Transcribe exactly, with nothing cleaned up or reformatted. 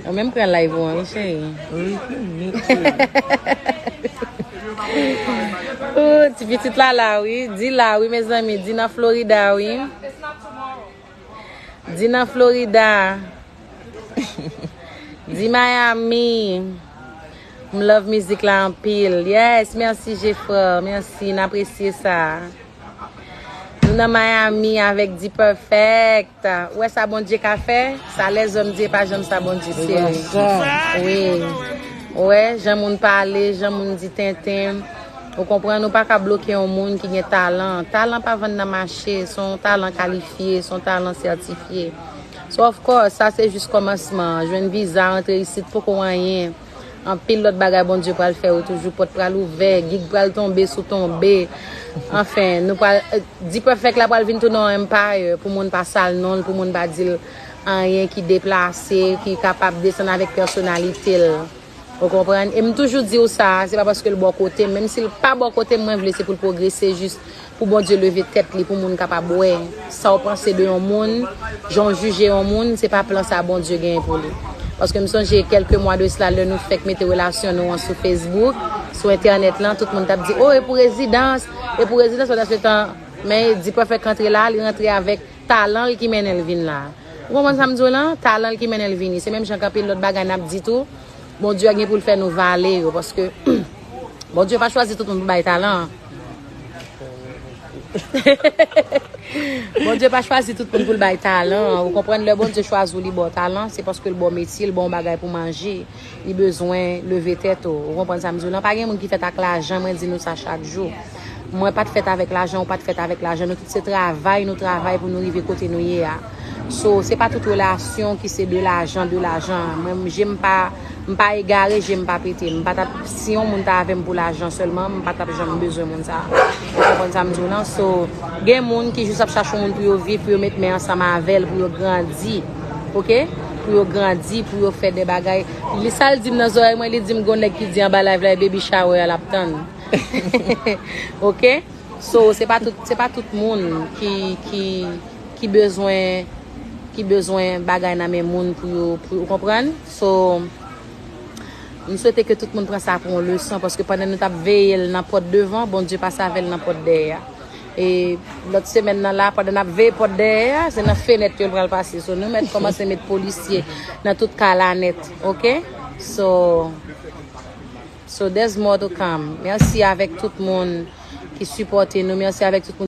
Ou menm pran live ou an, wi, cheri. Ooh, ti pitit la la, wi. Di la, wi, mezanmi. Di nan Florida, wi. Di nan Florida. Di Miami. M love mizik la anpil. Yes, mèsi, Jeffrey. Mèsi, n apresye sa. Nou nan Miami avèk D-Perfect. Ou wè sa Bondye ka fè? Sa lèzòm di, e pa janm sa Bondye, cheri. Wi. Ou wè, jan moun pale, jan moun di tenten. Ou konprann, ou pa ka bloke yon moun ki gen talan. Talan pa vann nan mache, se yon talan kalifye, se yon talan sètifye. So, of course, sa se jis kòmansman. Jwenn viza, rantre isit, poko anyen. Anpil lòt bagay Bondye pral fè, ou toujou pòt pral ouvè, gig pral tonbe sou tonbe. Anfen, nou pral, eh, D-Perfect la pral vin tounen yon empire pou moun pa sal non l, pou moun pa di l anyen ki deplase, ki kapab desann avèk pèsonalite l. Ou konprann? E m toujou di w sa, se pa paske l bò kote m, menm si l pa bò kote m, mwen vle se pou l pwogrese jis pou Bondye leve tèt li, pou moun kapab wè sa w panse de yon moun, jan w jije yon moun, se pa plan sa Bondye genyen pou li. Paske m sonje kèlke mwa de sila, lè nou fèk mete relasyon nou an sou Facebook, sou entènèt lan, tout moun t ap di, "O, e pou rezidans, e pou rezidans," pandan se tan, men D-Perfect rantre la, li rantre avèk talan l ki mennen l vin la. Ou konprann sa m di w lan? Talan l ki mennen l vini. Se menm jan k anpil lòt bagay n ap di tou, Bondye gen pou l fè nou vale yo, paske Bondye pa chwazi tout moun pou bay talan. Bondye pa chwazi tout moun pou l bay talan. Ou konprann, lè Bondye chwazi w, li ba w talan, se paske l ba w metye, l ba w yon bagay pou manje. Li bezwen leve tèt ou. Ou konprann sa m di w lan? Pa gen moun ki fèt ak lajan, mwen di nou sa chak jou. Mwen pa t fèt avèk lajan, ou pa t fèt avèk lajan. Nou tout se travay, nou travay pou nou rive kote nou ye a. So, se pa tout relasyon ki se de lajan, de lajan. Mwen, je m pa, m pa egare, je m pa pete. M pa t ap, si yon moun ta avè m pou lajan sèlman, m pa t ap janm bezwen moun sa. Ou konprann sa m di w lan? So, gen moun ki jis ap chache yon moun pou yo viv, pou yo met men ansanm avè l, pou yo grandi. Oke? Pou yo grandi, pou yo fè de bagay. Li sa l di m nan zòrèy mwen, li di m gon nèg ki di anba live la, e baby shower a l ap tann. Oke? So, se pa tout, se pa tout moun ki, ki, ki bezwen, ki bezwen bagay nan men moun pou yo, pou, ou konprann? So, m swete ke tout moun pran sa pou yon leson, paske pandan nou t ap veye l nan pòt devan, Bondye pase avè l nan pòt dèyè a. E lòt semèn nan la, pandan n ap veye pòt dèyè a, se nan fenèt yo l pral pase. So, nou mèt kòmanse met polisye nan tout kay la nèt, oke? So, so there's more to come. Mèsi avèk tout moun ki sipòte nou. Mèsi avèk tout moun